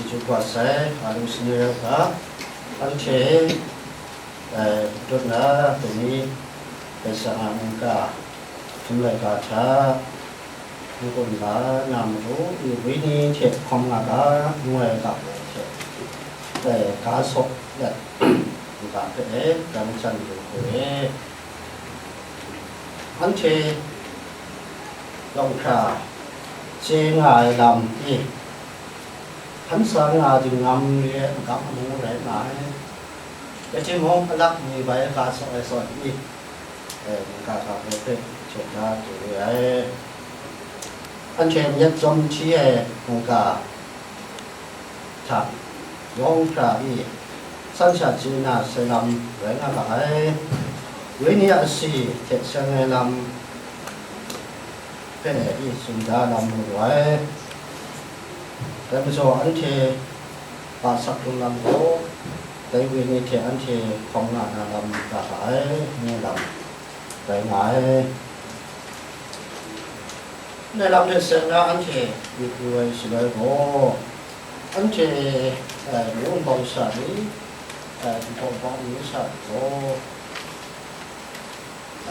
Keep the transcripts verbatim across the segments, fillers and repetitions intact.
Chyeju kaba sai, a lu shanhte rau hta, anhte, eh, tutna dai ni, Karai Kasang a mungga, htum laika hta, n-gun la na matu, i wenyi hte hkawm nga ga, ngu ai ga hte, eh, ga saw let, ga hpe, eh, ga jan yu hku e. Anhte lawng hkra chye nga ai lam i, hkan sa nga ai htingngam re ai magam amu rai nga ai. Rai timung, alak mi bai ga saw ai zawn i, e, mungga ga hpe hpe hte da du re ai. Anhte n-yet jawm hti ai mungga hta lawng hkra i, san sha chye na sai lam rai nga ga ai. Wenyi a si hte seng ai lam hpe i tsun da lam mu lu ai. Dai majaw, anhte a sak hkrung lam gaw, dai wenyi hte anhte hkawm nga na lam ga ga ai, ngu lam rai nga ai. Ndai lam hte seng na anhte myit yu ai shaloi gaw, anhte, eh, mung bau sha ni, eh, nhtawm bau ni sha ni gaw,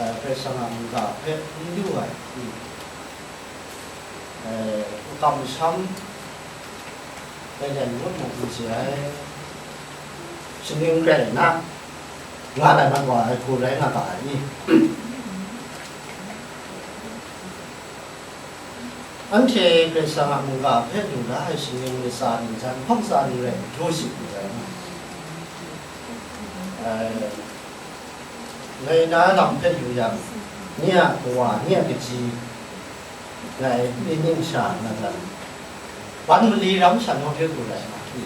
eh, Karai Kasang a mungga hpe n lu ai, eh, makam masham, Rai len ngut mu n chye ai, shinggyim rai nna, nga lai mat wa ai hku rai nga ga ai i? Anhte Karai Kasang a mungga hpe lu la ai shinggyim latsa ni jan, hpawng tsa ni rai, du shing ni rai nga ai. Ngai na lam hpe yu yang, nye a kawa, nye a kaji, ngai ning sha nga dan, ban mali ram sha naw hpyi lu rai nga i?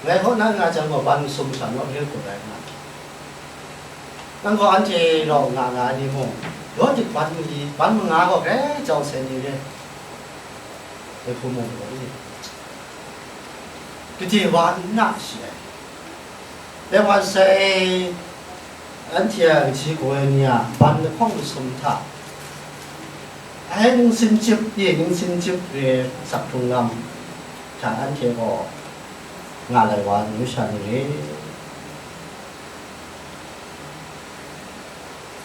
Ngai kaw na nga jang gaw, ban masum sha naw hpyi lu rai nga. Nang gaw anhte rau nga nga ai ni mung, yaw dik ban mali, ban manga gaw grai jau sai ni re, dai hku mu gaw i? Gade wa n na shi ai. Dai wa sai, anhte a kaji kaw ai ni a ban lahkawng masum hta, ai ningsin chyip, ye ningsin chyip re sak hkrung lam hta anhte gaw nga lai wa n yu sha ni re?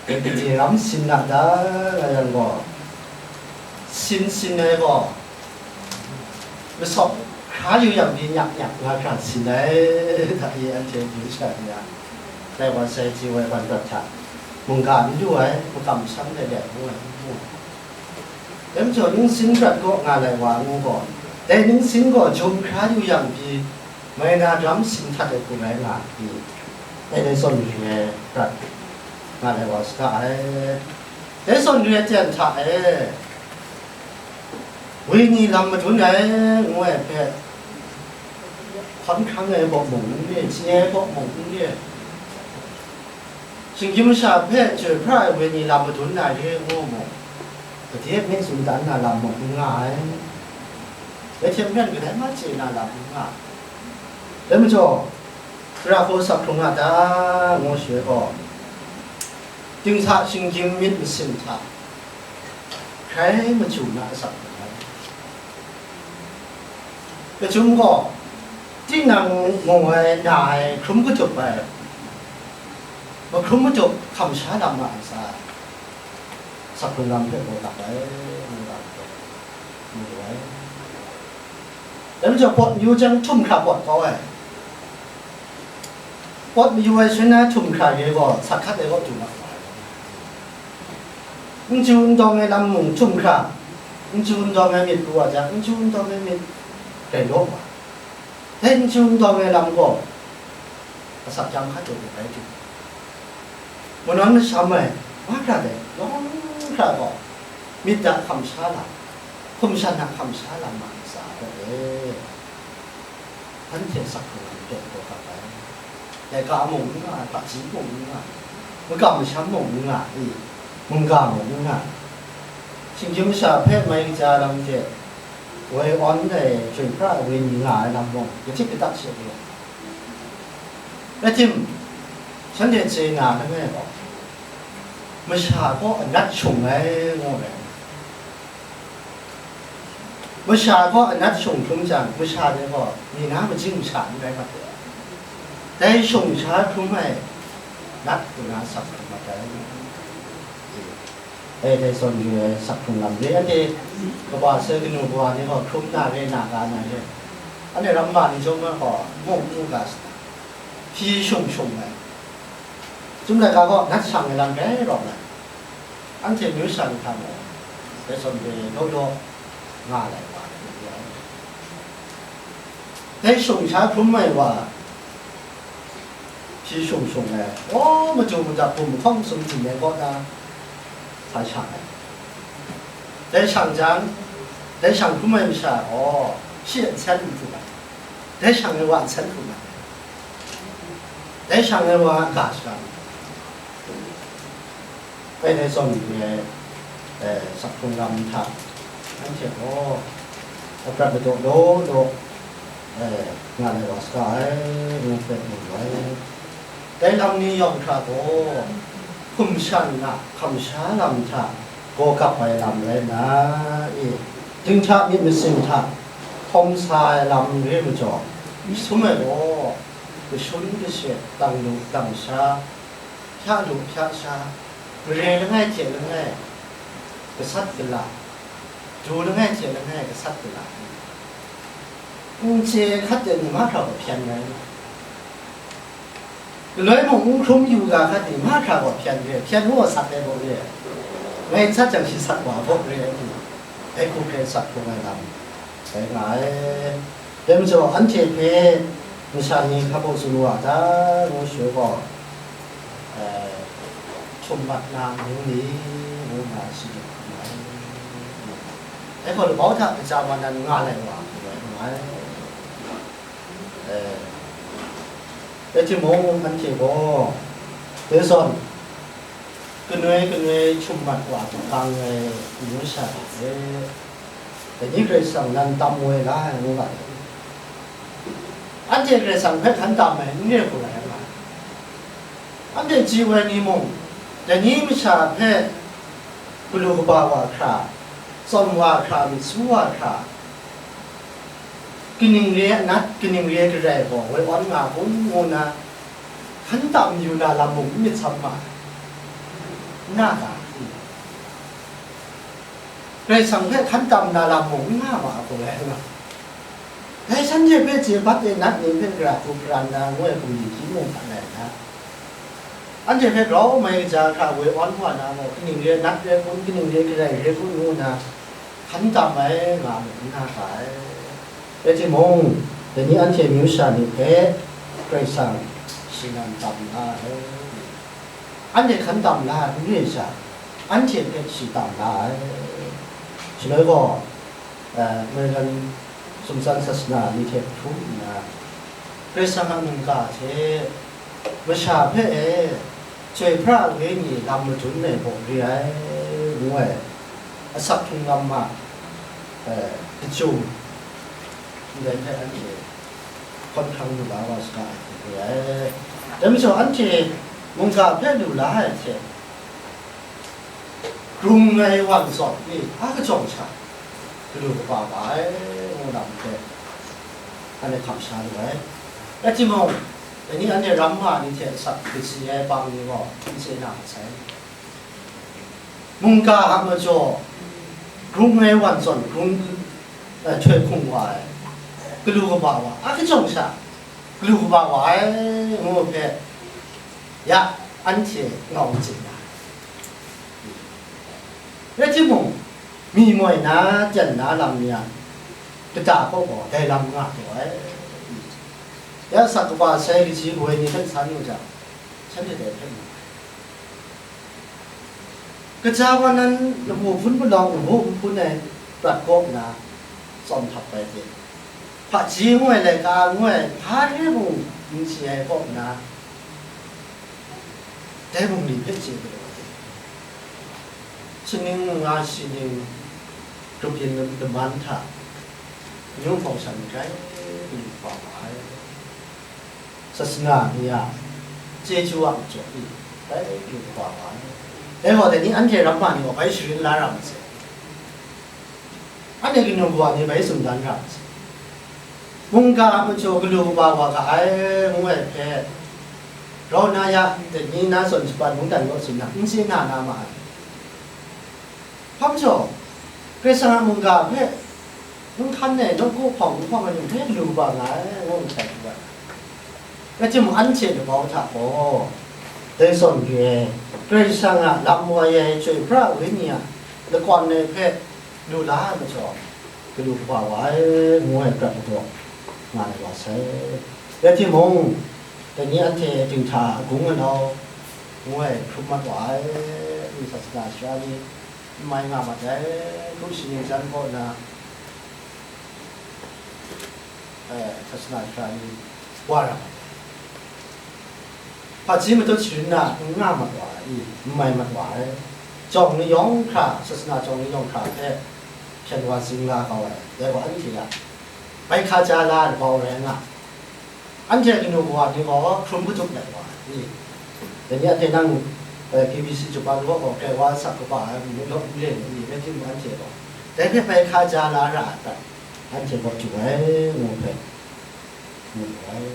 Gade ram sin na ta nga yang gaw, sin sin ai gaw, masawp hkra yu yang pyi nyak nyak nga hkra sin ai, hta i anhte yu sha ni a, dai wa sai chye ai ban prat hta, mungga n lu ai, makam masham let let ngu ai, ngu ai. Dai majaw, ningsin prat kaw nga lai wa ngu gaw, dai ningsin gaw jum hkra yu yang pyi, mai na ram sin htat ai hku rai nga ai, dai zawn re ai prat nga lai wa saga ai. Dai zawn re ai ten hta e, wenyi lam madun ai, ngu ai hpe, hkawn hkrang ai kaw mung n re, chye ai kaw mung n re, shinggyim masha hpe chyoi pra ai wenyi lam madun na re ngu mu, gade myit tsun dan na lam mung n nga ai, dai hte maren kadai ma chye na lam n nga ai. Dai majaw, ra hku sak hkrung nga ta, ngu shaloi gaw, dinghta shinggyim myit masin hta hkrai machyu na asak hkrung ai. Kachyum gaw, tinang mung ai, na ai, hkrum katup ai, mahkrum matup hkam sha lam nga ai sa, sak hkrung lam hpe gaw lap ai, ngu lam hpe mu lu ai. Dai majaw, pawt mayu jang htum hkra pawt kau ai. Pawt mayu ai shaloi na htum hkra re gaw, sak hkat ai kaw du na wa ai. N chyu n dawng ai lam mung htum hkra, n chyu n dawng ai myit pru wa jang, n chyu n dawng ai myit rai law wa. Dai n chyu n dawng ai lam gaw, asak chyam hkat ai myit rai tim, manawn masham ai mahkra dai lawng hkra gaw, myit a hkam sha lam, hkum shan a hkam sha lam ma ntsa gaw e, anhte sak hkrung ai hpe galaw kap ai. Laika mung n nga ai, hpaji mung n nga ai, makam masham mung n nga ai, mungga mung n nga ai, shinggyim masha hpe mai kaja lam hte woi awn ai chyoi pra ai wenyi nga ai lam mung, kahtit kadat she re ai. Rai tim, shanhte chye na langai gaw, masha kaw anat shung ai ngu ai. Masha gaw anat shung hkrum jang, masha ni gaw ni na majing masha n rai mat ai. Dai shung sha hkrum ai nat hku na sak hkrum mat ai. E, dai zawn re ai sak hkrung lam re, anhte kaba sai kanu kawa ni gaw hkrum na re na ga na re. Anhte ramma ni chyawm gaw mung mu ga sa na, hpyi shung shung ai. Chyum laika gaw nat shang ai lam rai rawng ai. Anhte myu sha ni hta mung, dai zawn re law law nga lai wa ai. Dai shung sha hkrum ai wa, hpyi shung shung ai, aw, madu madak hkum hkawng sumjin ai kaw na, sa shang ai. Dai shang jang, dai shang hkrum ai masha gaw, shi a nsen n hkrum ai. Dai shang ai wa a nsen hkrum ai. Dai shang ai wa a ga shang ai. Bai dai zawn re ai, eh, sak hkrung lam hta, anhte gaw, a prat ladaw law law, eh, nga lai wa saga ai, ngu hpe mu ai. Dai lam ni yawng hkra gaw, hkum shan a hkam sha lam hta gaw kap ai lam rai nna, i, dinghta myit masin hta hkawm sa ai lam re majaw, sum ai gaw, kashun kashet, dang lu dang sha, hpya lu hpya sha, mare langai hte langai gasat gala, du langai hte langai gasat gala, n chye hkat de ni mahkra gaw hpyan rai, galoi mung n hkrum yu ga hkat ni mahkra gaw hpyan re, hpyan ngu sat ai gaw re, ngai n sat jang shi sat wa gaw re, dai hku hkren sat hkrum ai lam rai nga ai. Dai majaw, anhte hpe masha ni hkap u tsun wa ta, ngu shaloi gaw, eh, htum mat na amyu ni, ngu nna shi hkrum ai. Dai gaw, labau hta kaja wa nan nga lai wa, ngu ai, ngu ai. Eh, rai timung, anhte gaw, dai zawn, kanoi kanoi htum mat wa hkang ai amyu sha hte, dai ni Karai Kasang nan tam woi la ai ngu ga ai. Anhte Karai Kasang hpe hkan tam ai n re hku rai nga ai. Anhte chye woi ni mung, dai ni masha hpe galu kaba wa hkra, tsawm wa hkra, myit su wa hkra, kaning re ai anat, kaning re ai garai gaw woi awn nga kun, ngu nna, hkan tam yu na lam mung n myit sam ma ai, n na ta? Karai Kasang hpe hkan tam na lam mung n nga ma ai hku rai nga. Dai shanhte hpe chye bat e nat ni hpe gara hku karan na ngu ai gumli hkying mung hkan rai nna, anhte hpe grau mai kaja hkra woi awn wa na gaw, kaning re ai nat re ai kun, kaning re ai garai re ai kun, ngu nna, hkan tam ai nga mu n na ga ai. Rai timung, dai ni anhte amyu sha ni hpe Karai Kasang shi nan tam la ai. Anhte hkan tam la ai n re ai sha, anhte hpe shi tam la ai. Shaloi gaw, eh, American sumsang sasana ni hte hkrum nna, Karai Kasang a mungga hte masha hpe e, Chyoi pra ai wenyi lam madun ai gaw re ai, ngu ai, asak hkrung lam a, eh, kachung ndai hpe anhte hkawn hkrang lu la wa saga ai hte re ai. Dai majaw, anhte mungga hpe lu la ai hte, grung ai wan zawn ni a kajawng sha galu kaba wa ai, ngu lam hpe anhte hkam sha lu ai. Rai timung, dai ni anhte ramma ni hte asak katsi ai pang ni gaw n chye na masai. Mungga a majaw, grung ai wan zawn grung, eh, htoi hkung wa ai, galu kaba wa, a kajawng sha galu kaba wa ai, ngu hpe, ya, anhte ngau n chye na. Rai timung, mi moi na, tyan na lam ni a kata kaw gaw dai lam nga taw ai. Ya, asak kaba sai kaji woi ni hpe san yu jang, shanhte dai hpe mu ai. Kaja wa nan lamu hpun palawng ngu nhpun ai prat kaw nna tsawm htak bai hte, hpaji ngu ai, laika ngu ai, hpa re mung n chye ai kaw nna, dai bungli hpe chye galaw ai. Suning nga shi ning, grup yin laman hta, amyu hpawng shan grai galu kaba wa ai. Sasana ni a chyeju a majaw ni grai galu kaba wa ai. Dai gaw, dai ni anhte ramma ni gaw bai sharin la ra masai. Anhte kanu kawa ni bai tsun dan ra ai. Mungga a majaw galu kaba wa ga ai, ngu ai hpe, rau na ya, dai ni na zawn shapan mungdan kaw tsun na, n chye na na ma ai. Hpa majaw, Karai Kasang a mungga hpe, n hkan ai, nawku hpawng, n hpawng ai ni hpe lu kaba nga ai, ngu nhtoi hku ai. Rai timung, anhte labau hta gaw, dai zawn re ai, Karai Kasang a lam woi ai Chyoi pra ai Wenyi a lakawn ai hpe lu la ai majaw, galu kaba wa ai, ngu ai prat ladaw nga ai wa sai. Rai timung, dai ni anhte dinghta agung anau ngu ai hkrum mat wa ai, sasana sara ni n mai nga mat ai, hkrum shaning jan kaw na, eh, sasana sara ni wa ra mat ai. Hpaji matut sharin na n nga mat wa ai, n mai mat wa ai. Jawng ni yawng hkra, sasana jawng ni yawng hkra hte hpyen wa zing la kau ai, dai gaw anhte a bai hkaja la ai labau rai nga. Anhte kanu kawa ni gaw hkrum katup ai wa ai. Dai ni anhte nang, eh, K B C Japan kaw gaw grai wa sak kaba ai, n law n len ai, rai timung anhte gaw dai hpe bai hkaja la ra ai hpe, anhte gaw du ai, ngu hpe, ngu wu ai.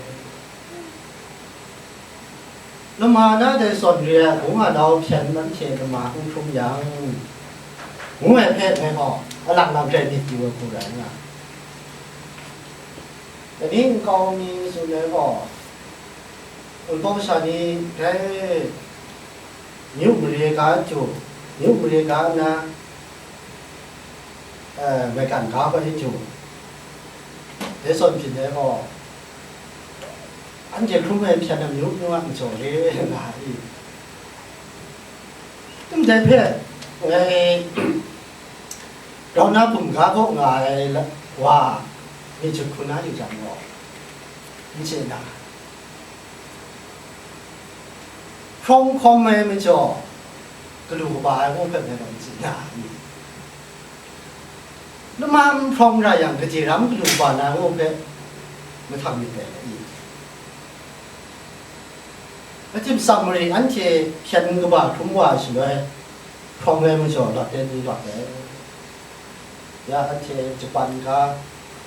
Lama na dai zawn re ai, mung a nau hpyen nanhte lama n hkrum yang, ngu ai hpe ngai gaw alang lang grai myit yu ai hku rai nga. Dai ni nkau mi tsun ai gaw, wunpawng sha ni grai myu mare ga chyu, myu mare ga nna, eh, maigan ga bai chyu, dai zawn byin ai gaw, anhte hkrum ai hpyen amyu myu a majaw re nga ai. Ndai hpe, ngai, rau na bum ga kaw nga ai la-, wa, myit jut hku na yu jang gaw, n chye na. Hprawng hkawm ai majaw, galu kaba ai ngu hpe ngai gaw n chye na. Lama n hprawng ra yang, gade ram galu kaba na ngu hpe mahtang myit dai, i? Rai tim, Samari anhte hpyen kaba hkrum wa ai shaloi, hprawng ai majaw lawt ai ni lawt ai. Ya, anhte Japan ga,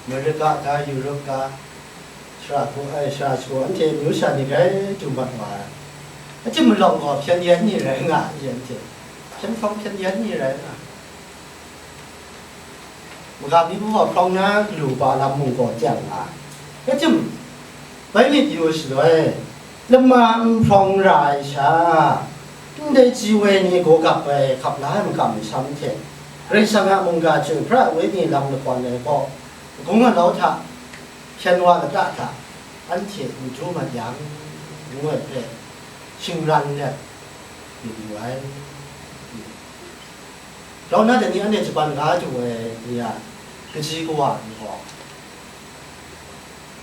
Amerika ga, Europe ga, shara hku, ai, shara shagu, anhte myu sha ni grai du mat wa ai. Rai tim, malawng gaw hpyen yan ni rai nga ai, anhte hpyen hprawng hpyen yan ni rai nga ai. Maga mi hpe gaw hprawng na galu kaba lam mung gaw chyang nga ai. Rai tim, bai myit yu shaloi, lama n hprawng ra ai sha, ndai ji woi ni gaw gap ai hkap la ai makam masham hte, Karai Kasang a mungga Chyoi pra ai Wenyi lam lakawn ai gaw, agung alau hta, hpyen wa lata hta, anhte n du mat yang, ngu ai hpe, shingran let myit yu ai. Grau na dai ni anhte Japan ga du ai ni a kaji kawa ni gaw,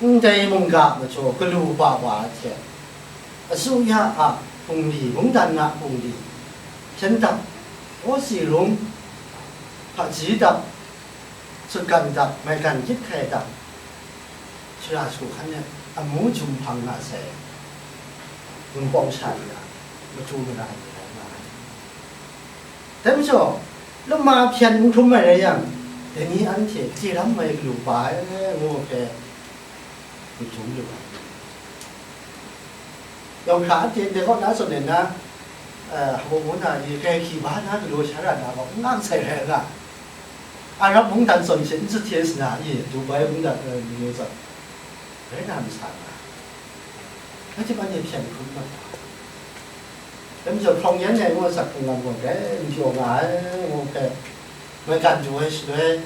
ndai mungga majaw galu kaba wa hte, asuya a bungli, mungdan a bungli, hpyen dap, awsi rum, hpaji dap, sutgan dap, maigan gyit hkai dap, shara shagu hkan e amu jum hpang nga sai, wunpawng sha ni a matu mara ni rai nga ai. Dai majaw, lama hpyen n hkrum ai rai yang, dai ni anhte gade ram mai galu kaba ai ngu hpe, n hkrum lu ai. Yawng hkra anhte ndai kaw na zawn e na, eh, Hkabaw na ni grai hkyi ba na galaw sha ra na gaw n ngang sai rai nga. Arab mungdan zawn hte n zut hte sa na i, Dubai mungdan, eh, ni zawn rai na masa nga. Rai timung, anhte hpyen hkrum mat ai. Dai majaw, hprawng yan ai ngu sak hpung lam gaw grai n pyaw nga ai, ngu hpe, maigan du ai shaloi,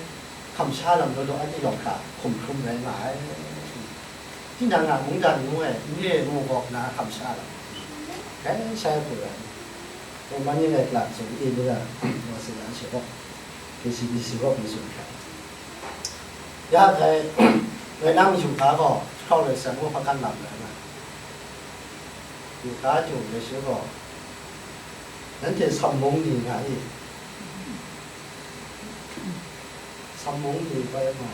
hkam sha lam law law anhte yawng hkra hkum hkrum rai nga ai. Tinang a mungdan ngu ai, n re ngu gawk na hkam sha lam, grai sha ai hku rai. Roman ni lai kla tsun e ni na, wa si na she gaw, K C B C gaw mi tsun hkra. Ya dai, dai nang yu ga gaw, hkrau rai sai ngu hpakan lam rai nga. Yu ga jung rai shi gaw, nanhte Sam mung ni nga i? Sam mung ni bai ma.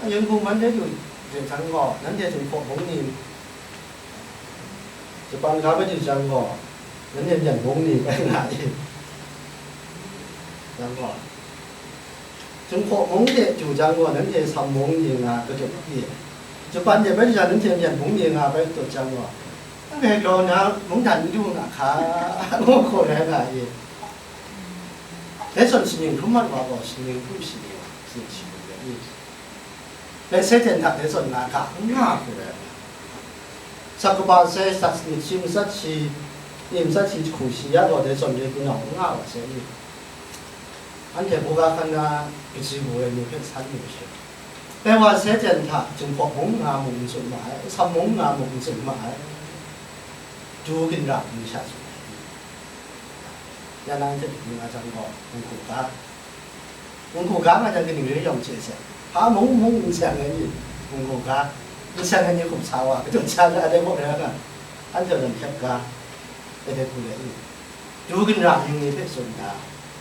A, Yangon man de du de jang gaw, nanhte Jinghpaw mung ni, Japan ga bai du jang gaw, nanhte Myen mung ni bai nga i? Yang gaw, Jinghpaw mung de du jang gaw, nanhte Sam mung ni nga gadut i, Japan de bai du jang, nanhte Myen mung ni nga bai gadut jang gaw, anhte grau na mungdan n du nga hka, ngu hku rai nga i. Dai zawn shaning hkrum mat wa gaw, shaning hkrum shaning, shaning shaning rai i. Dai Satan hta dai zawn na ga n nga hku rai nga. Sak kaba sai, sak myit shi, matsat shi, i matsat shi jahku shi ya gaw, dai zawn re hpung nau n nga wa sai i. Anhte buga hkan na kaji wu ai ni hpe san lu shi. Dai wa Satan hta Jinghpaw mung nga mung n tsun ma ai, Sam mung nga mung n tsun ma ai. Du ginra ni sha tsun ai. Ya nang hte ni nga jang gaw, n hku ga. N hku ga nga jang, kaning re yawng chye sai. Hpa mung mung n seng ai ni, n hku ga. N seng ai ni hkum sa wa, kadun sa na dai gaw rai nga. Anhte lam hkyep ga, e dai hku rai i. Du ginra mying ni hpe tsun da,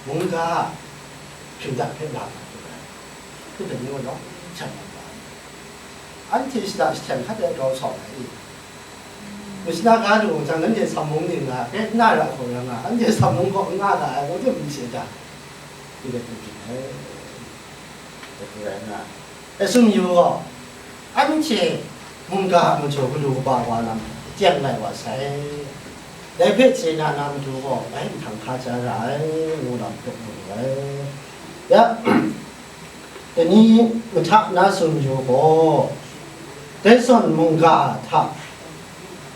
mungga hpring dat hpe la nga hku rai. Hku dai ni gaw lawng hten mat ga. Anhte shada shahteng hkat ai grau sawng ai i. Masha na ga lu jang, nanhte Sam mung ni nga, grai n na ra hku rai nga, anhte Sam mung gaw n nga ga ai, ngu tim n chye jang, ndai hku byin ai. Dai hku rai nga, Esun yu gaw, anhte mungga majaw galu kaba wa lam teng lai wa sai. Dai hpe chye na na matu gaw, bai nhtang hka ja ra ai, ngu lam hpe mu lu ai. Ya, Dai ni mahta na tsun yu gaw, dai zawn mungga hta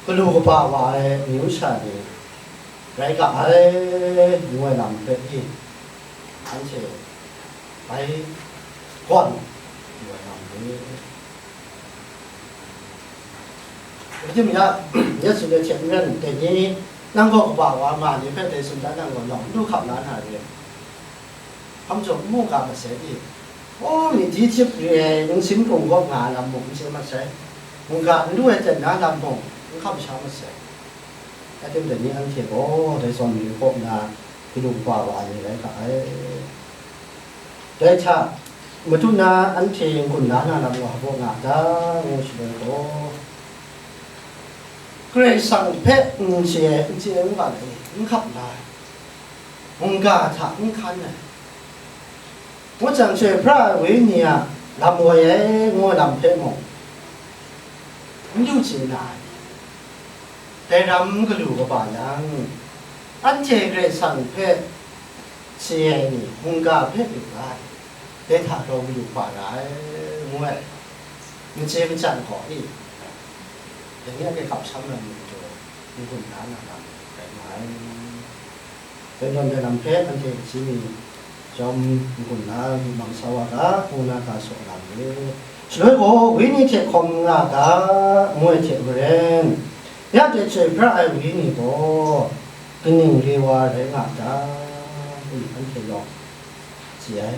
galu kaba wa ai amyu sha ni rai ga ai, ngu ai lam hpe i, anhte bai gawn yu ai lam ni. Rai timung ya, Yesu hte hte maren, dai ni nang gaw kaba wa ma ni hpe dai tsun dan nang gaw, nawng n du hkap la na re. Hkam jaw n mu ga masai i, o, myi di chyip re ai nungsin hkrung gaw nga lam mung n chye masai, mungga n lu ai ten na lam mung n hkam sha masai. Rai tim, dai ni anhte gaw dai zawn ni kaw na galu kaba wa ni rai ga ai. Dai hta matu na anhte n-gun la na lam gaw hpaw nga ta, ngu shaloi gaw, Karai Kasang hpe n chye ai, n chye ai n ga ai, n hkap la ai, mungga hta n hkan ai, ngut jang, Chyoi pra ai Wenyi a lam woi ai, ngu ai lam hpe mung n du chye na ai, dai ram galu kaba yang, anhte Karai Kasang hpe chye ai ni, mungga hpe lu ga ai, dai hta rau galu kaba ra ai, ngu ai, n chye machyan gaw i, dai ni a hpe hkap sham ai ni majaw, n-gun la na lam rai nga ai. Dai nawn dai lam hpe anhte kaji ni chyawm n-gun la, mung sa wa ga, ngu na ga saw lam re. Shaloi gaw, Wenyi hte hkawm nga ga, ngu ai hte maren, ya hte Chyoi pra ai Wenyi gaw kaning re wa rai nga ta, ngu anhte yawng chye ai.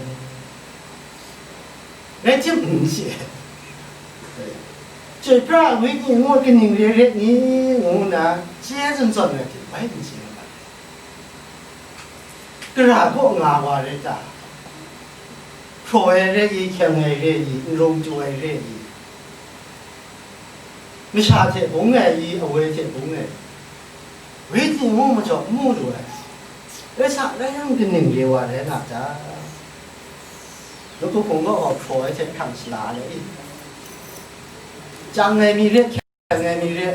Rai tim n chye ai. Chyoi pra ai Wenyi ngu kaning re re ni, ngu na chye zawn zawn ai hte bai n chye ai. Gara kaw nga wa rai ta? Hpraw ai re i, hkyeng ai re i, n rum tu ai re i, masha hte bung ai i, awoi hte bung ai, Wenyi ngu majaw n mu lu ai, rai sa, rai yang kaning re wa rai nga ta? Nawku hpung gaw hpraw ai hte hkrang sala ai i, chyang ai mi re, hkyeng ai mi re,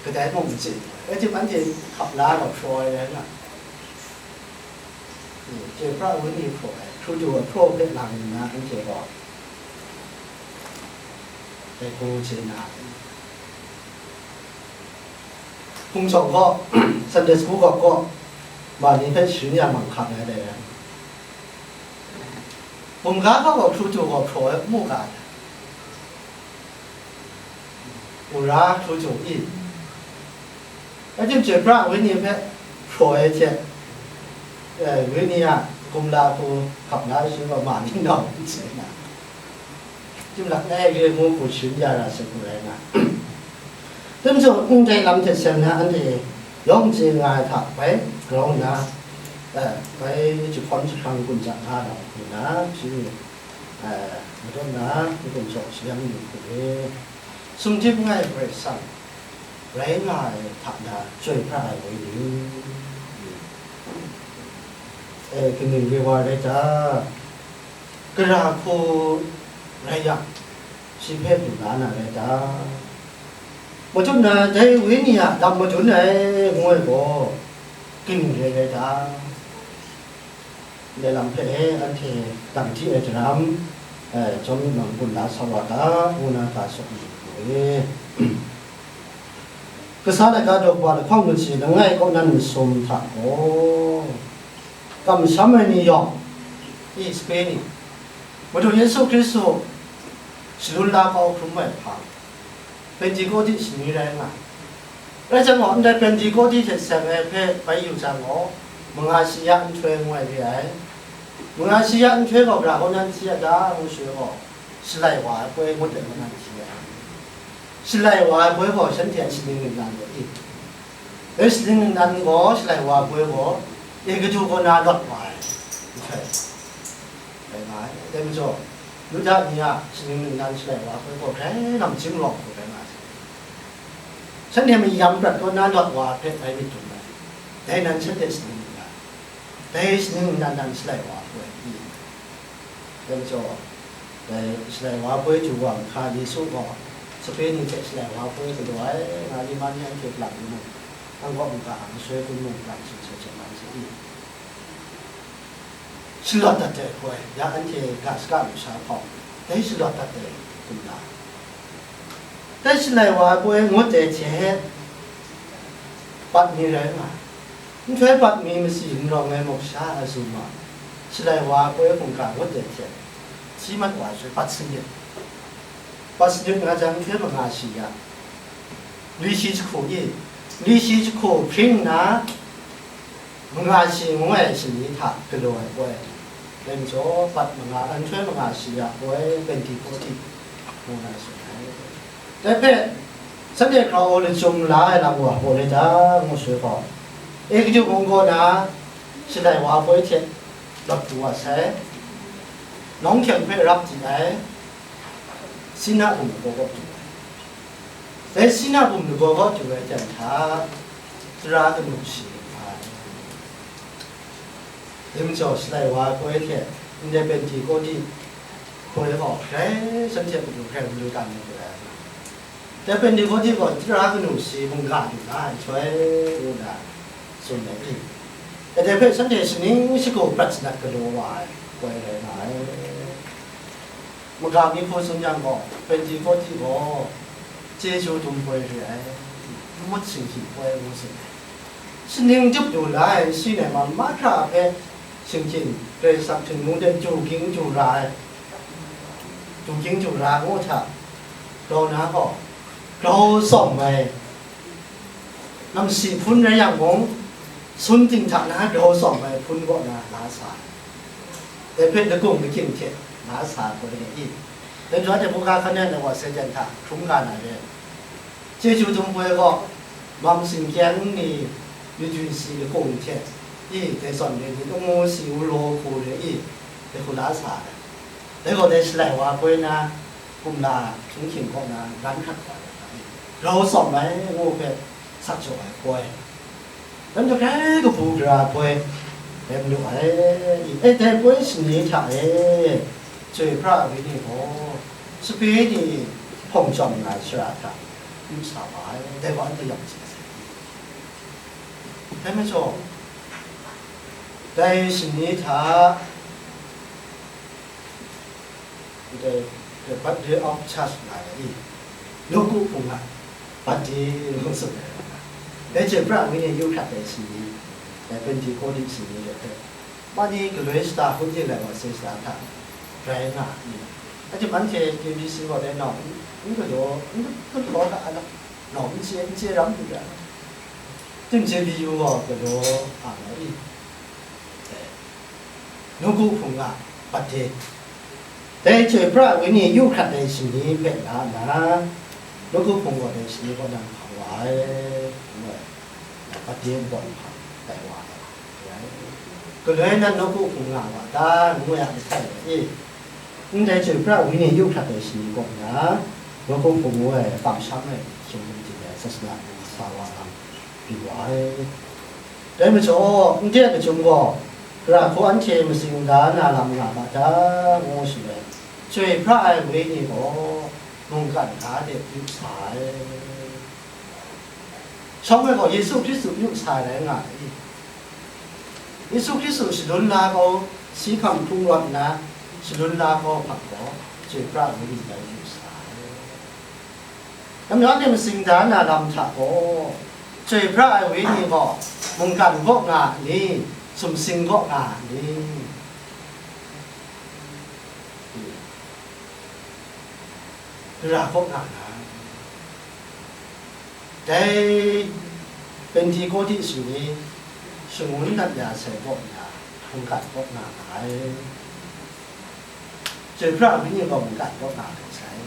kadai mung n chye, rai timung, anhte hkap la gaw hpraw ai rai nga. Chyoi pra ai Wenyi hpraw ai, hkrudu ai hpraw hpe lang nna, anhte gaw dai hku chye na ai. Hpung shawng gaw, Sunday school gaw gaw, ma ni hpe sharin ya mang hkang ai dai. Bumga gaw gaw hkrudu gaw hpraw ai, mu ga ai. Wora hkrudu i, rai tim, Chyoi pra ai Wenyi hpe hpraw ai hte, eh, Wenyi a kumla hku hkap la ai shi gaw, ma ni nau n chye na, Chyoi pra ai re ngu hku sharin ya ra sai hku rai nga. Timung, ndai lam hte seng na anhte yawng chye nga ai hta bai grau nna, eh, bai jahpawn jahprang gun ja nga na hku na, shi ni, eh, madaw na, n-gun shaw shayang yu hku re. Sumdip nga ai Karai Kasang rai nga ai hta na, Chyoi pra ai Wenyi, eh, kaning re wa rai ta? Gara hku rai yang, shi hpe lu la na rai ta? Madun na dai Wenyi a lam madun ai ngu ai gaw, kanu re rai ta? Ndai lam hpe anhte dang di ai daram, eh, chyawm myit mang gun la sa wa ga, ngu na ga sawk lu e. Kasa laika daw wa lahkawng kaji langai kaw nan masum hta gaw, kamsham ai ni yawng, i sape ni, Madu Yesu Hkristu shalun la kau hkrum ai hpang, Pentekote shani rai nga ai. Rai jang gaw, ndai Pentekote hte seng ai hpe bai yu jang gaw, manga shi ya nhtoi ngu ai re ai. Manga shi ya nhtoi gaw, gara kaw nan hti a ta ngu shaloi gaw, Shalai wa ai poi ngut ai kaw nan hti ai. Shalai wa ai poi gaw shanhte a shaning ningnan gaw i. Dai shaning ningnan gaw Shalai wa ai poi gaw, Egutu kaw na lawt wa ai nhtoi rai nga ai. Dai majaw, Yuda ni a shaning ningnan Shalai wa ai poi gaw grai namchying lawng hku rai nga ai. Shanhte mayam prat kaw na lawt wa ai hpe bai myit dum ai. Dai nan shanhte shaning ningnan, dai shaning ningnan nan Shalai wa ai poi i. Dai majaw, dai Shalai wa ai poi du wa nhka Yesu gaw, sape ni hte Shalai wa ai poi galaw ai, nga li ma ni anhte lang yu mu, ang gaw n-ga, masoi kun mung, lang sumsai hte man sa i. Shalawt dat ai hpoi, ya anhte ga shaka lusha hpawng, dai shalawt dat ai hkum na, dai Shalai wa ai poi ngut ai hte, pat mi rai nga ai. Nhtoi pat mi masi n rawng ai muk sha a zum ma, Shalai wa ai poi hkungga ngut ai hte, si mat wa ai sha pat sanit, pat sanit nga jang, nhtoi manga shi ya, li shi jahku i, li shi jahku hpring nna, manga shi ngu ai shani hta galaw ai poi, dai majaw, pat manga, nhtoi manga shi ya poi, Pentekote ngu na tsun ai. Dai hpe, Sunday hkrau lachyum la ai lam gaw hpaw le ta ngu shaloi gaw, Egutu mung kaw na Shalai wa ai poi hte lawt pru wa sai, nawng hkyeng hpe rap di ai, Sina bum lagaw kaw du ai. Dai Sina bum lagaw kaw du ai jan hta, tara kanu shi nga ai. Dai majaw, Shalai wa ai poi hte ndai Pentekote hpoi gaw grai shanhte matu hkrai malu dan ai poi ai. Dai Pentekote gaw tara kanu shi mungga lu na ai nhtoi ngu na tsun ai i? Dai hpe shanhte shaning shagu prat sanat galaw wa ai poi rai nga ai. Maga mi hku tsun yang gaw, Pentekote gaw chyeju dum poi re ai, ngut singhkying poi ngu tsun ai. Shaning tup du la ai nsi nai ma mahkra hpe, shingkying, Karai Kasang htingnu de du ging du ra ai, du ging du ra ngu hta, grau na gaw, grau tsawm ai, namsi hpun rai yang mung, sun ting hta na grau tsawm ai hpun kaw na la sa ai. Dai hpe lagum lakying hte la sa ai hpawt e i? Dai majaw, dai buga hkan yan ai wa sai jan hta hkrum nga na re, chyeju dum poi gaw, mam singkyang ni, myit si lagum hte i, dai zawn re ni, ngu si, u law hku re i, dai hku la sa ai. Dai gaw, dai Shalai wa ai poi na, kumla htunghking kaw na ran hkrat wa ai hta e, grau tsawm ai ngu hpe sat jaw ai poi, dai majaw grai kabu gara ai poi, rai malu ai. E, dai poi shani hta e, chyoi pra ai wenyi gaw, sape ni hpawng chyawm nga ai shara hta n sa wa ai, dai gaw anhte yawng chye sai. Dai majaw, dai shani hta, ndai, the birthday of church nga ai i, nawku hpung a birthday ngu tsun ai rai nga ai. Dai chyoi pra ai wenyi yu hkrat ai shani, dai Pentekote shani de hpe, mani galoi shata hkun ting lai wa sai shada hta rai nga ai. Anhte, anhte K B C gaw dai nau n, n galaw, n, n galaw ga ai lam, nau n chye, n chye ram lu ga ai lam. Tim chye B U gaw galaw nga ai i? Nawku hpung a birthday. Dai chyoi pra ai wenyi yu hkrat ai shani hpe la nna, nawku hpung gaw dai shani kaw na hpang wa ai, ngu ai, birthday npawt hpang tai wa ai, rai. Galoi nan nawku hpung nga wa ta, ngu ai a mahtai e, ndai chyoi pra ai wenyi yu hkrat ai shani kaw na, nawku hpung ngu ai kamsham ai, sumsing ting ai, sasana sa wa ai lam, byin wa ai. Dai majaw, ndai lachyum gaw, Ra hku anhte matsing da na lam nga ma ta, ngu shaloi, chyoi pra ai wenyi gaw mungkan ga de yu sa ai. Shawng e gaw Yesu Hkristu yu sa ai rai nga ai. Yesu Hkristu shalun la kau, si hkam hkrung rawt nna shalun la kau hpang gaw, chyoi pra ai wenyi rai yu sa ai. Namyaw ni matsing da na lam hta gaw, chyoi pra ai wenyi gaw mungkan kaw nga a ni, sumsing kaw nga a ni? Dara kaw nga na. Dai Pentekote sumni shangun dat ya sai kaw na, mungkan kaw nga ai. Chyoi pra ai wenyi gaw mungkan kaw nga ai sai.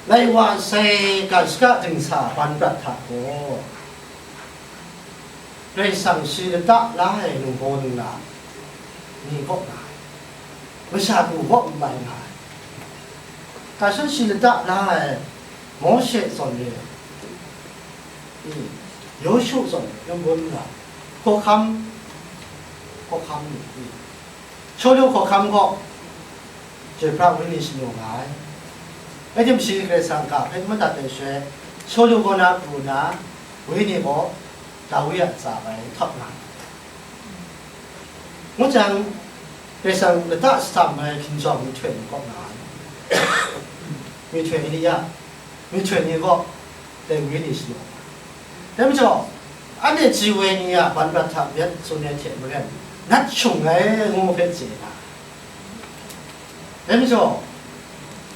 Lai wa sai ga shaka dingsa ban prat hta gaw, Karai Kasang shi lata la ai ningbaw ningla ni kaw nga ai, masha du kaw n mai nga ai. Ga shut shi lata la ai Mawshe zawn re, i, Yawshu zawn re, ningbaw ningla, hkawhkam, hkawhkam ni, i, Shawlu hkawhkam gaw, chyoi pra wenyi shanu nga ai. Rai timung shi Karai Kasang ga hpe n madat ai shaloi, Shawlu kaw na pru nna, wenyi gaw Dawi a ntsa bai htap nga ai. Ngu jang, Karai Kasang lata shadam ai hkinjawng myihtoi ni kaw nga ai. Myihtoi Elia, myihtoi ni gaw dai wenyi shanu nga ai. Dai majaw, anhte ji woi ni a ban prat hta myit tsun ai hte maren, nat shung ai ngu hpe chye na. Dai majaw,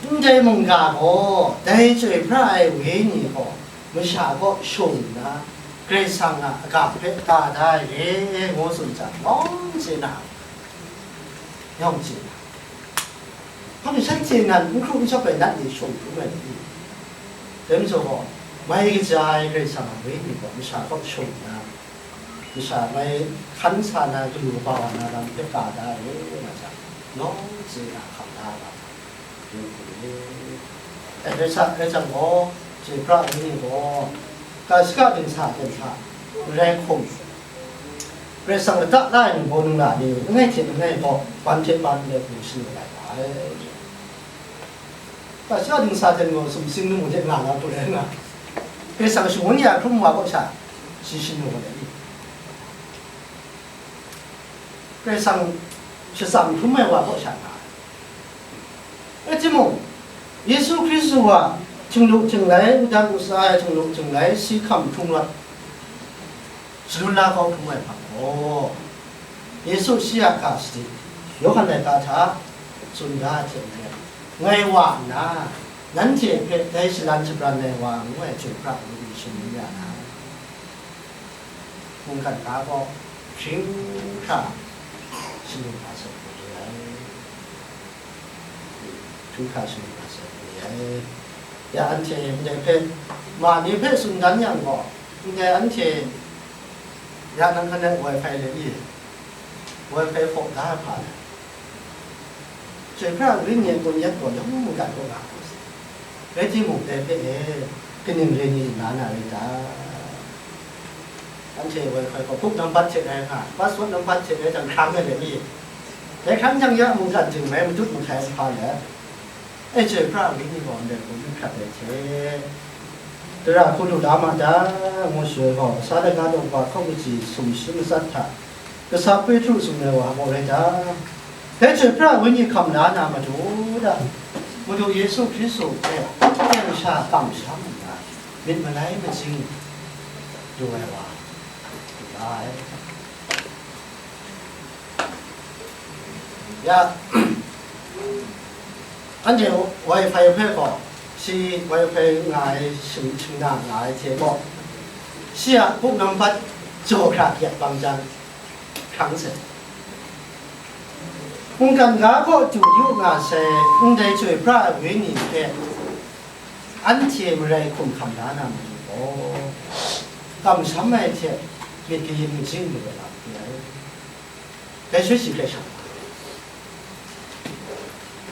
ndai mungga gaw dai chyoi pra ai wenyi gaw masha kaw shung nna, Karai Kasang a ga hpe ka da ai re, ngu tsun jang, yawng chye na, yawng chye na. Hpa mi shan chye nan, n hkru n shawk ai nat ni shung hkrum ai ni? Dai majaw gaw, mai kaja ai Karai Kasang a wenyi gaw masha kaw shung nna, masha mai hkan sa na, galu kaba wa na lam hpe ka da ai re, nga jang, nawng chye na hkam da ai lam, yu hku ni? E, rai sa, rai jang gaw, chyoi pra ai wenyi gaw, ga shaka dingsa ten hta, n rai hkum, Karai Kasang lata la ai ningbaw ningla ni, langai hte langai gaw, ban hte ban n rai hkum shanu lai nga ai. Ga shaka dingsa ten gaw sumsing lamu de nga na hku rai nga, Karai Kasang shangun ya hkrum wa kaw sha, shi shanu ai ni? Karai Kasang shatsam hkrum ai wa kaw sha nga ai. Rai timung, Yesu Hkristu a htinglu htinglai, wudang wutsa ai htinglu htinglai, si hkam hkrung rawt, shalun la kau hkrum ai hpang gaw, Yesu shi a ga sadi, Yawhan laika hta tsun da ai hte maren, ngai wa nna, nanhte hpe dai shalan shabran ai wa ngu ai chyoi pra ai wenyi shangun ya na, mungkan ga gaw hkring hkra shanu hkra sai hku re ai. Hkring hkra shanu hkra sai hku re ai. Ya anhte ndai hpe, ma ni hpe tsun dan yang gaw, ndai anhte ya nang hkan ai wifi le i? Wifi hpaw da ai hpa le? Chyoi pra ai wenyi a kun yet gaw yawng mungkan kaw nga ai. Rai timung, dai hpe e, kaning re ni na na rai ta? Anhte wifi gaw book nambat hte rai nga, password nambat hte rai jang, hkrang ai rai i? Dai hkrang jang ya mungkan ting rai matut mahkai ai hpa le? E, chyoi pra ai wenyi gaw ndai hku n hkrat ai hte, dara hku lu la ma ta, ngu shaloi gaw, kasa laika daw kaba hkau kaji sumshi matsat hta, kasa Petru tsun ai wa gaw rai ta? Dai chyoi pra ai wenyi hkam la na matu da, Madu Yesu Hkristu hpe teng sha kamsham nna, myit malai majing lu ai wa, lu la ai. Ya, anhte wifi hpe gaw, shi wifi nga ai shing-, shingna nga ai hte gaw, shi a book nambat jaw hkra kyat bang jang, hkrang sai. Mungkan ga gaw du yu nga sai, ndai chyoi pra ai wenyi hpe anhte marai hkum hkam la na matu gaw, kamsham ai hte myit kayin majing lu ai lam re ai. Dai shaloi shi hkrai shang.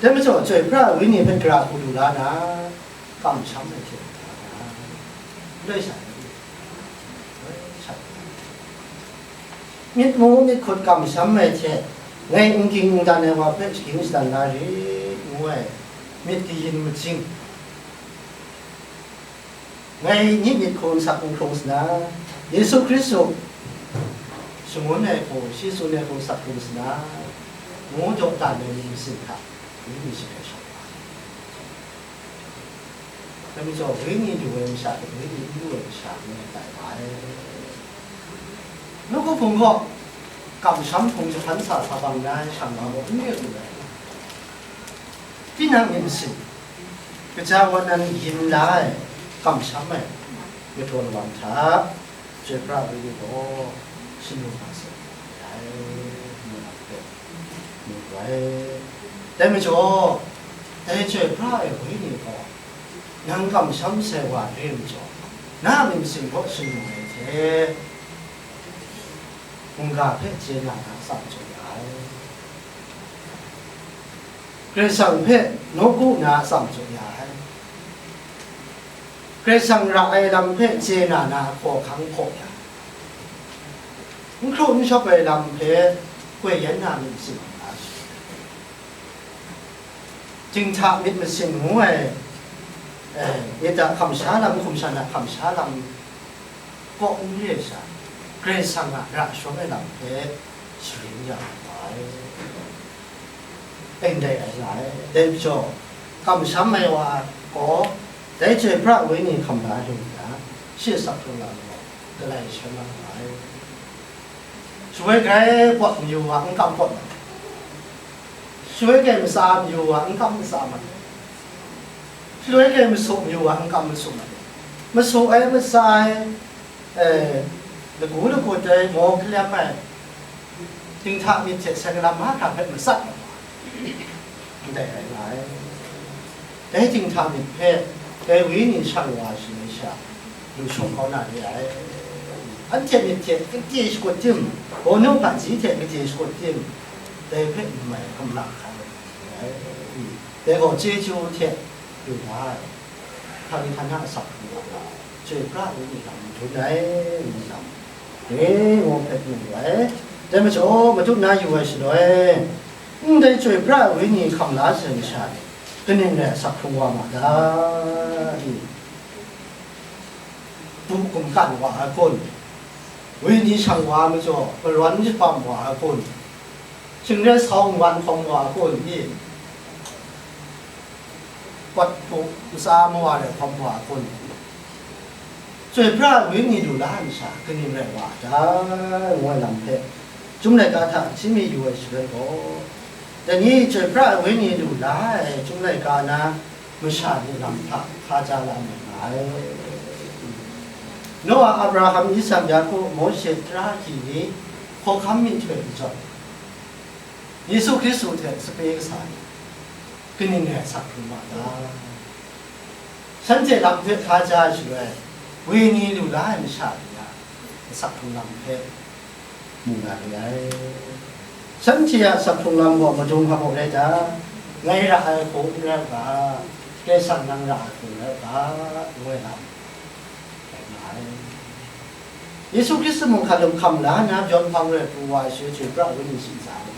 Dai majaw, chyoi pra ai wenyi hpe gara hku lu la na, kamsham ai hte lu la na, ndai sha, ndai sha. Myit mu myit hkut kamsham ai hte, ngai n ging n dan ai wa hpe shagying shadan la rit, ngu ai myit kayin majing, ngai ni myit hku n sak n hkrung sana, Yesu Hkristu shangun ai hku, shi tsun ai hku sak hkrung sana, ngu dawdan ai myit masin hta, ni myit shing ai shawng wa. Dai majaw, wenyi lu ai masha hte wenyi n lu ai masha ngu ai tai wa ai. Nawku hpung gaw, kamsham hpung jahpan sa sa bang na ai shang wa gaw n yu lu ai. Tinang myit masin, kaja wa nan yin la ai kamsham ai mahtaw lawang hta, Chyoi pra ai wenyi gaw shanu nga sai ai, ngu na hpe mu ai. Dai majaw, dai chyoi pra ai wenyi gaw, nang kamsham sai wa re majaw, na myit masin gaw shanu ai hte, mungga hpe chye na na atsam jaw ya ai. Karai Kasang hpe nawku na atsam jaw ya ai. Karai Kasang ra ai lam hpe chye na na hkawhkang hkaw ya, n hkru n shawp ai lam hpe koi yan na myit masin nga ai. Dinghta myit masin ngu ai, eh, myit a hkamsha lam, hkum shan a hkamsha lam kaw n re ai sha, Karai Kasang a ra shawng ai lam hpe sharin ya ai. Ndai rai nga ai. Dai majaw, kamsham ai wa gaw, dai chyoi pra ai wenyi hkam la lu nna, shi a sak hkrung lam gaw, galai sha nga ai. Shawoi grai pawt mayu wa, n kam pawt mat ai. Shawoi grai matsa mayu wa, n kam matsa mat ai. Shawoi grai masu mayu wa, n kam masu mat ai. Masu ai, matsa ai, eh, lagu lagut ai, maw kalem ai, dinghta myit hte sai galam mahkra hpe matsat mat wa, ndai rai nga ai. Dai dinghta myit hpe, dai wenyi shang wa shi ai sha, lu shawng kau na re ai. Anhte myit hte kade shakut tim, bawnu hpaji hte kade shakut tim, dai hpe n mai hkam la hkra ai. Dai gaw chyeju hte lu la ai. Hkang hkan a asak hkungga, chyoi pra ai wenyi lam madun ai, ngu lam, e, ngu hpe mu lu ai. Dai majaw, madun na yu ai shaloi, ndai chyoi pra ai wenyi hkam la sai masha ni, kaning rai asak hkrung wa ma ta? I, bu gumkan wa ai kun? Wenyi shang wa ai majaw, marawn jabam wa ai kun? Shingret sau nwan hkawm wa ai kun? I, Wat hpu ntsa mawa re hkawm wa ai kun? Chyoi pra ai wenyi lu la ai masha kaning rai wa a ta? Ngu ai lam hpe, Chyum laika hta hti mi yu ai shaloi gaw, dai ni chyoi pra ai wenyi lu la ai Chyum laika na masha ni lam hta hkaja la mai nga ai. Noa, Abraham, Isak, Yaku, Mawshe, tara hkyi ni, hkawhkam myihtoi majaw, Yesu Hkristu hte sape kasa ni, kaning rai asak hkrung ma ta? Shanhte lam hpe hkaja ai shaloi, wenyi lu la ai masha ni a asak hkrung lam hpe mu na re ai. Shanhte a asak hkrung lam gaw madung hkam u rai ta? Ngai ra ai hku n rai u ga, Karai Kasang nang ra ai hku rai u ga, ngu ai lam. Yesu Hkristu mung hkalum hkam la nna, byawn hpang rai pru wa ai shaloi, chyoi pra ai wenyi shayi sa ai.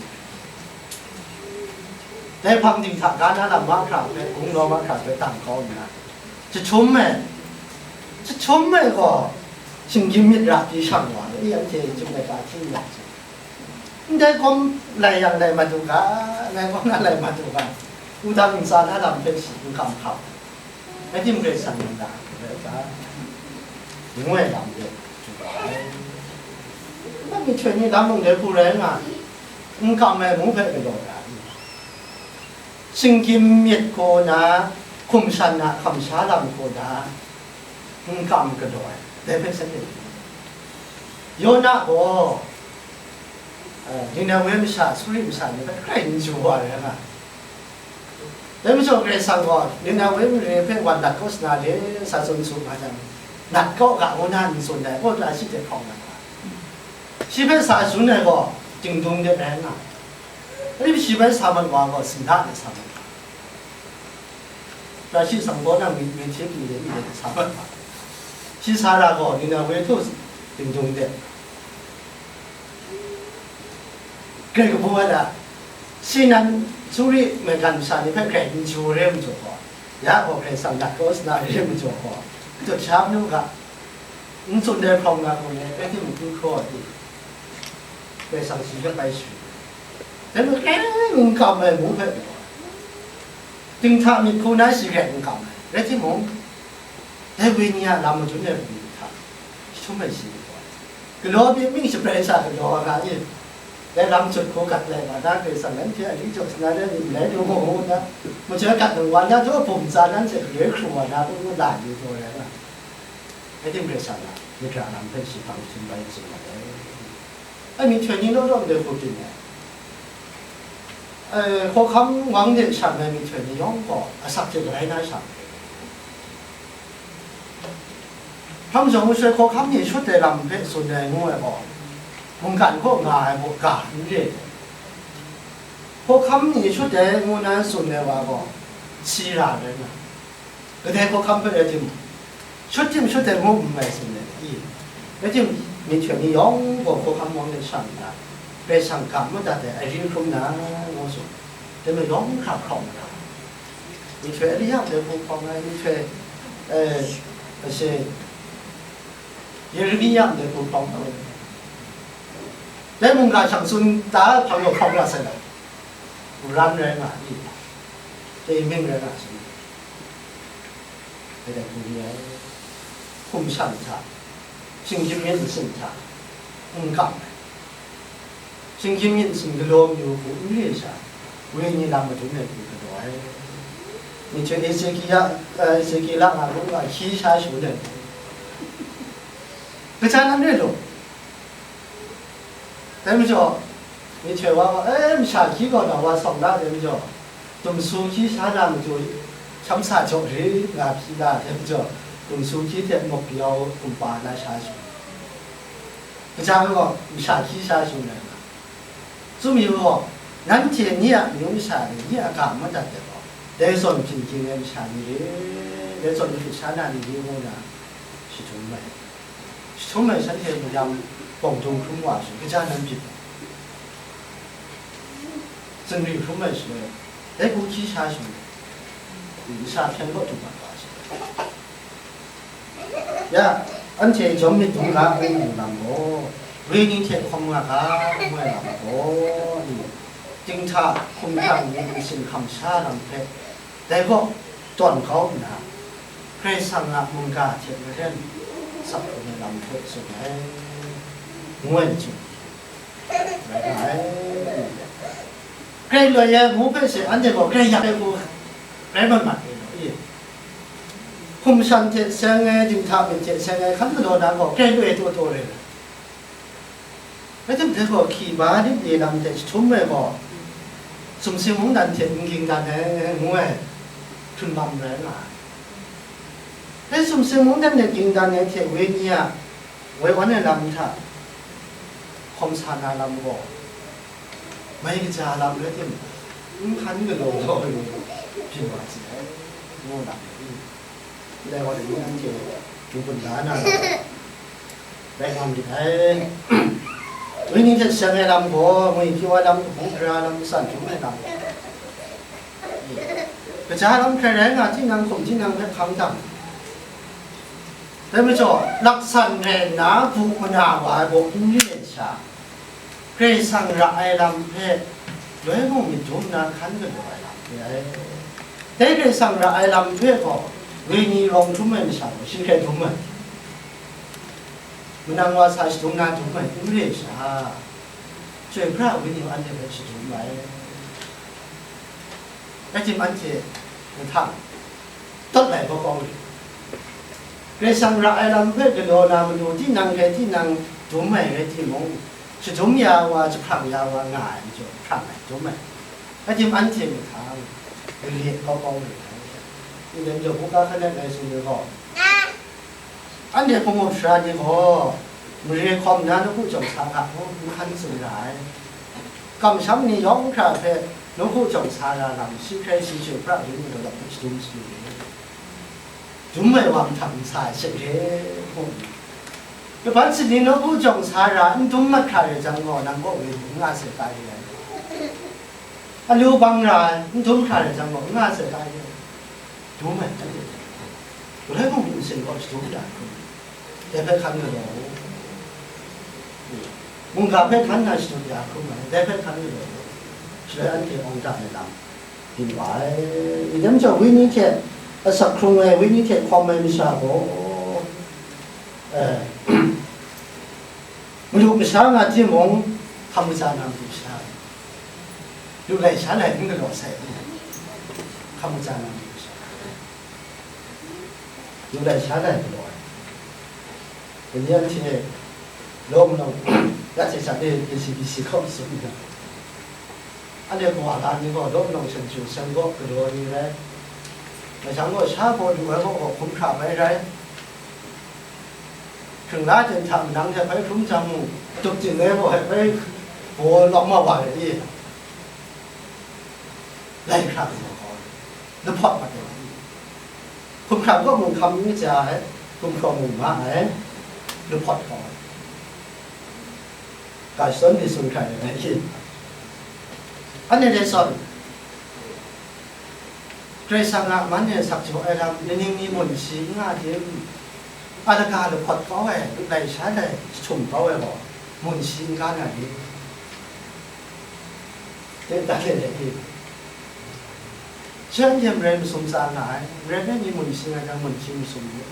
Dai hpang dinghta ga na lam mahkra hpe, gunglaw mahkra hpe tang kau nna, jahtum ai, jahtum ai gaw, shinggyim myit ra pyi shang wa ai, anhte Chyum laika hti n yang hte. Ndai gaw lai yang lai mat u ga, ngai gaw na lai mat u ga, wudang ntsa na lam hpe shi n kam hkau, ngai tim Karai Kasang rai ga, ngu ai lam de, chyu ga ai. Nang myihtoi ni lam mung de hku rai nga, n kam ai mung hpe galaw ra ai. Shinggyim myit hku na, hkum shan na hkam sha lam hku na, n kam galaw ai, dai hpe shanhte, Yona gaw, eh, Ninawe masha, Suri masha ni hpe hkrai n chyu wa ai, nga. Dai majaw Karai Kasang gaw, Ninawe mare hpe wan dat kau sa na le, sa tsun su nga jang, nat kau ga, ngu na n tsun ai, gaw, tara shi hte hkawng na, shi hpe sa tsun ai gaw, dingdung de rai nga, shi hpe sa mat wa gaw, sinda de sa mat wa, tara shi sanggau nang myit, myit hte pyi de, pyi de sa mat wa, shi sa ra gaw, Ninawe htu dingdung de, Grai kabu ai da, sinan suri maigan masha ni hpe grai n jaw re majaw gaw, ya gaw Karai Kasang nat kau sa na re majaw gaw, katut sha nu ga, n tsun dai hprawng na hkawng e, rai timung, n hkraw ai, Karai Kasang shi hpe bai sharin ai. Dai majaw, n kam ai mu hpe, dinghta myit hku na shi hkrai n kam ai. Rai timung, dai wenyi a lam madun ai hku hta, jahtum ai shi, galaw byin ming shabrai sha galaw ai ga e, dai lam chyut hku gat lai wa na, Karai Kasang nanhte a li jaw shanan ai myit malai du mu, ngu na, majoi gat nang wa na, jaw bum tsa nan hte galoi hkru wa na, ngu la yu taw rai nga. Rai timung, Karai Kasang a myit ra lam hpe shi hpang jahtum bai tsun mat ai. Ai myihtoi ni law law ndai hku byin ai. Ai, hkawhkam wang de shan ai myihtoi ni yawng gaw asak hte galai na sha. Hpang jawng masha hkawhkam ni shut ai lam hpe tsun ai ngu ai gaw, mungkan kaw nga ai gaw ga n re ai. Hkawhkam ni shut ai ngu na tsun ai wa gaw, si ra rai nga. Kadai hkawhkam hpe rai timung, shut tim shut ai ngu n mai tsun ai i? Rai timung, myihtoi ni yawng gaw hkawhkam wang de sha nna, Karai Kasang ga madat ai, ai ri hkrum na, ngu tsun. Dai majaw yawng hkra hkrawng na, myihtoi Elia ndai hku hkrawng ai, myihtoi, eh, ashe, Yeremia ndai hku hkrawng ai. Dai mungga shang tsun ta hpang gaw hkrawng ra sai na, ran rai nga i? Dai ming rai nga sai. Dai dai hku ni ai, hkum shan hta, shinggyim myit nsin hta, n kam ai. Shinggyim myit nsin galaw mayu hku n re sha, wenyi lam madun ai hku galaw ai. Myihtoi Ezekiel, eh, Ezekiel a mung ga hkyi sha shangun ai hku. Kaja nan re law? Dai majaw, myihtoi wa gaw, "E, masha hkyi gaw na wa sawng la," dai majaw, dumsu hkyi sha na matu, hkyam sa jaw rit nga hpyi la, dai majaw, dumsu hkyi hte muk yau kumpa na sha shangun. Kaja gaw, masha hkyi sha shangun ai nga. Tsun yu gaw, nanhte ni a amyu masha ni, ni a ga madat ai gaw, dai zawn hpyin ging ai masha ni re, dai zawn mahkrit sha na ni re ngu na, shi htum ai. Shi htum ai shanhte mayam bawng dung hkrum wa ai shaloi, kaja nan byin ai? Zingri hkrum ai shaloi, dai hku hkyi sha shaloi, masha hpyen kaw du mat wa ai shaloi. Ya, anhte jawm myit dum ga, ngu lam gaw, wenyi hte hkawm nga ga, ngu ai lam gaw, dinghta hkumhkrang ni nsin hkam sha lam hpe, dai kaw tawn kau nna, Karai Kasang a mungga hte maren sak hkrum ai lam hpe tsun ai, ngu ai ni chyawm, rai nga ai. Grai loi ai mu hpe she, anhte gaw grai yak ai mu rai mat mat ai law, i? Hkum shan hte seng ai, dinghta myit hte seng ai hkan galaw na gaw, grai loi taw taw rai ai. Rai timung, dai gaw hkyi ba lit li lam hte jahtum ai gaw, sumsing mungdan hte n ging dan ai, ngu ai hkrun lam rai nga ai. Dai sumsing mungdan hte ging dan ai hte wenyi a woi wan ai lam hta hkawm sa na lam gaw, mai kaja lam rai timung, n hkan galaw gaw, byin wa si ai, ngu lam ai. Ndai wa ni anhte n-gun da na lam rai nga myit ai. Wenyi hte seng ai lam gaw, ngwi kyu ai lam, kabu gara lam, matsan htum ai lam, kaja lam hkrai rai nga, tinang hkum tinang hpe hkang dang. Dai majaw, laksan rai nna bu mana wa ai gaw n re ai sha, Karai Kasang ra ai lam hpe loi mung myit dum nna hkan galaw ai lam re ai. Dai Karai Kasang ra ai lam hpe gaw, wenyi rawng htum ai masha gaw shi hkrai dum ai. Manang wa sa shadum na dum ai, n re ai sha, Chyoi pra ai Wenyi gaw anhte hpe shadum ai. Rai timung, anhte mahtang tawt lai kau kau re. Karai Kasang ra ai lam hpe galaw na matu tinang hkrai tinang dum ai rai timung, shadum ya wa, jahprang ya wa nga ai majaw, jahprang ai, dum ai. Rai timung, anhte mahtang gale kau kau re ai. Ndai majaw, buga hkan nat lai tsun ai gaw, anhte hpung up sara ni gaw, mare hkawm nna nawku jawng sa ga, ngu n hkan tsun ra ai. Kamsham ni yawng hkra hpe nawku jawng sa ra lam, shi hkrai shi chyoi pra ai ni gaw, shadum shadum re. Dum ai wa mahtang n sa ai she re, ngu nna, laban sat ni nawku jawng sa ra n dum mat hkra rai jang gaw, nang kaw wenyi n nga sai, ka re ai. Alu bang ra ai, n dum hkra ai jang gaw, n nga sai ai ni, dum ai, anhte hte. Galoi mung myit masin gaw shadum ya hkrum ai, dai hpe hkan galaw u. Mungga hpe hkan na shadut ya hkrum ai, dai hpe hkan galaw u. Shaloi anhte awng da ai lam, byin wa ai. Dai majaw, wenyi hte asak hkrung ai, wenyi hte hkawm ai masha gaw, eh, malu masha nga timung, hkam kaja na malu masha, lu lai sha lai n galaw sai, hkam kaja na malu masha, lu lai sha lai galaw ai. Dai ni anhte law malawng, ya hte sha de K C B C kaw tsun ai. Anhte kawa la ni gaw, law malawng shan chyu shan gaw galaw ni rai. Masha gaw sha gaw lu ai gaw, gaw hkum hkra bai rai. Hkrung la ten hta manang hte bai hkrum jang mung, atuk ting ai gaw hpe bai baw lawm ma wa rai i? Lai hkra lu gaw, lahpawt mat ai. Hkum hkra gaw mung hkam n kaja ai, hkum hkraw mung ma ai, lahpawt gaw. Ga shadawn ni tsun hkrai ai rai i? Anhte dai zawn, Karai Kasang a man e sak jaw ai lam, ni ning ni mun shi n nga tim? A laga lahpawt kau ai, lu lai sha lai jahtum kau ai gaw, mun shi n ga na ni? Dai dan e dai i? Shan hte marai masum tsa nga ai, marai ni mun shi nga jang, mun shi masum ni?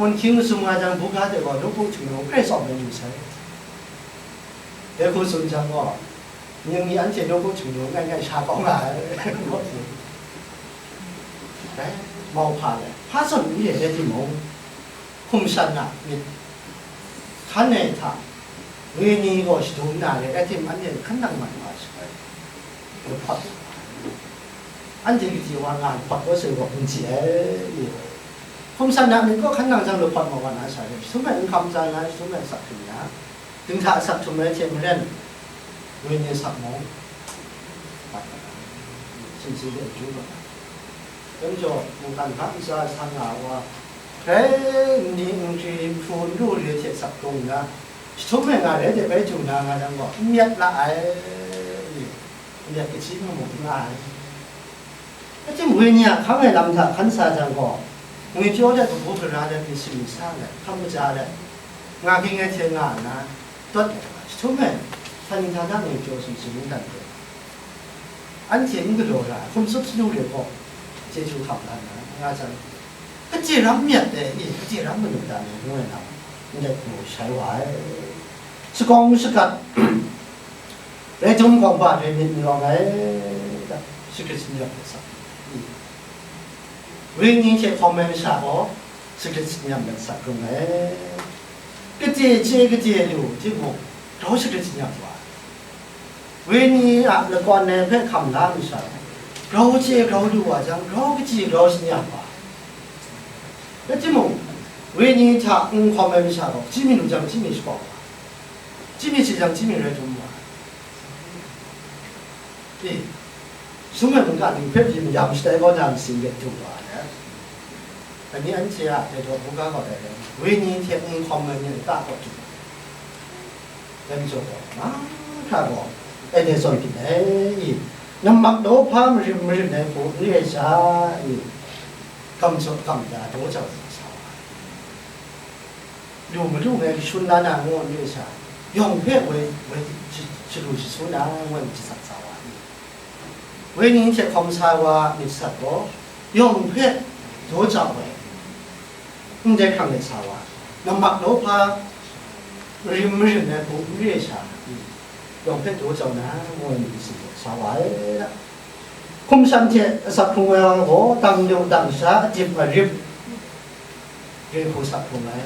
Mun hkying masum nga jang, buga de gaw, nawku htingnu hkrai tsawm ai lu sai. Dai hku tsun jang gaw, ning ni anhte nawku htingnu ngai ngai sha kau nga ai, ngu ai. Rai, mauhpa lai, hpa zawn n re rai timung, hkum shan na myit hkan ai hta, wenyi gaw shadum na re rai tim, anhte hkan nang mat wa ai shaloi, lahpawt, anhte kaji wa nga lahpawt kau sai gaw n chye ai. Hkum shan na myit gaw hkan nang jang lahpawt mat wa na sha re, jahtum e n hkam tsan ai, jahtum e asak hkrum ya, dinghta asak htum ai hte maren, wenyi asak mung, sumsing de n chyu mat ai. Dai majaw, mungkan hta ntsa sa nga ai wa, grai nni n hkri, nhpu n ru re hte sak dung nna, jahtum e nga re de bai du na nga jang gaw, n myat la ai, n myat kachyi mung n nga ai. Rai timung, wenyi a hkang ai lam hta hkan sa jang gaw, ngwipyaw let, kabu gara let, myit sumsing let, hkam kaja let, nga ging ai hte nga nna, dawt ai wa, jahtum e, hpa ni hta na ngwipyaw sumsing n dan hte, anhte n galaw ra ai hkum tsup salu re gaw, chyeju hkam la na nga jang, kaji ram myat ai i, kaji ram manu dan ai ngu ai lam, ndai hku shai wa ai. Shagawng shagat, rai jum gawng ba re myit n rawng ai, shagrit shanyak ai sak i, wenyi hte hkawm ai masha gaw, shagrit shanyak ai sak hkrung ai. Kaji chye kaji lu timung, grau shagrit shanyak wa ai. Wenyi a lakawn ai hpe hkam la ai masha, grau chye grau lu wa jang, grau kaji grau shanyak wa ai. Rai timung, wenyi hta n hkawm ai masha gaw, chyi mi lu jang, chyi mi shakawng wa ai, chyi mi chye jang, chyi mi rai jum wa ai. E, sum ai mungga ning hpe pyi mayam shatai kau na masin de du wa ai. Dai ni anhte a dai daw buga gaw dai, wenyi hte n hkawm ai ni lata kaw du ai. Dai majaw gaw, mahkra gaw, dai dai zawn byin ai i? Nammak nawhpa marim marim ai hku n re ai sha i? Gam jaw gam ya daw jau ai sa wa ai. Lu malu ngai kashun la na ngu n re sha, yawng hpe woi, woi, shi-, shalu shasu na ngu ai myit jasak sa wa ai. Wenyi hte hkawm sa wa myit sat gaw, yawng hpe daw jau ai, ndai hkrang de sa wa ai. Nammak nawhpa marim marim ai hku n re sha, yawng hpe daw jau na ngu ai myit jasak sa wa ai. Hkum shan hte asak hkrung ai wa gaw, dang lu dang sha, adip arip, re hku sak hkrung ai.